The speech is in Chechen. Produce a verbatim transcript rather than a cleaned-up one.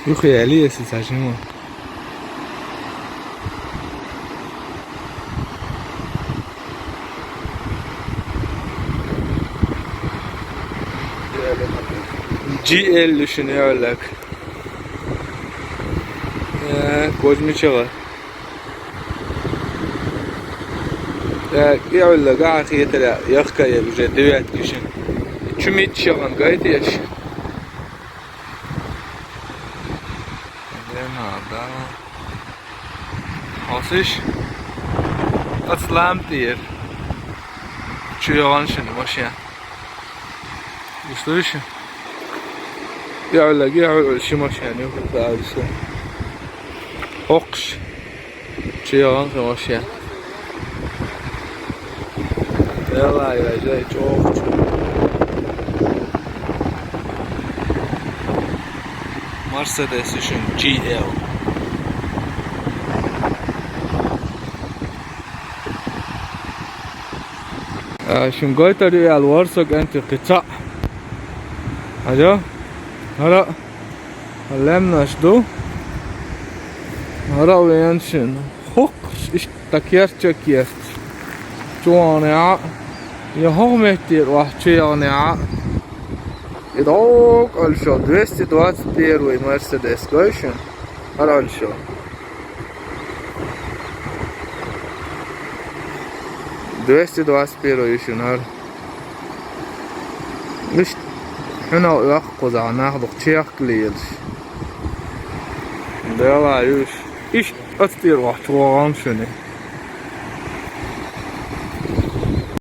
Юхе алиэс сажимо. Джи Эл лишин яалак. Э, козмичева. Э, яалак, а, хетера, яхка я уже девятки шин. Чумит шаган гайтеш. Не надо. Хосиш? Аслам тир. Чуйоган шин машина. Услышь? Яалак, яалак, ши машина, не куда все. Окш. Чуйоган ши машина. Давай, давай, чёх. Мерседес ишин Джи Эл. А, шин гойтар ю ял ворсок энти кица. Аё? Ара. Лемнаш ду. Ара уяншин. Хокш иш такерча керч. Чуаня. Я хох метр ва чуяня. Идок альшо двести двадцать первый Мерседес гойшин. Ара альшо. Двести двадцать первый ишин ар. Миш хьуна вахкуза нахлук чехклийлш. Дела юш. Иш ацтир вахт ваган шуни.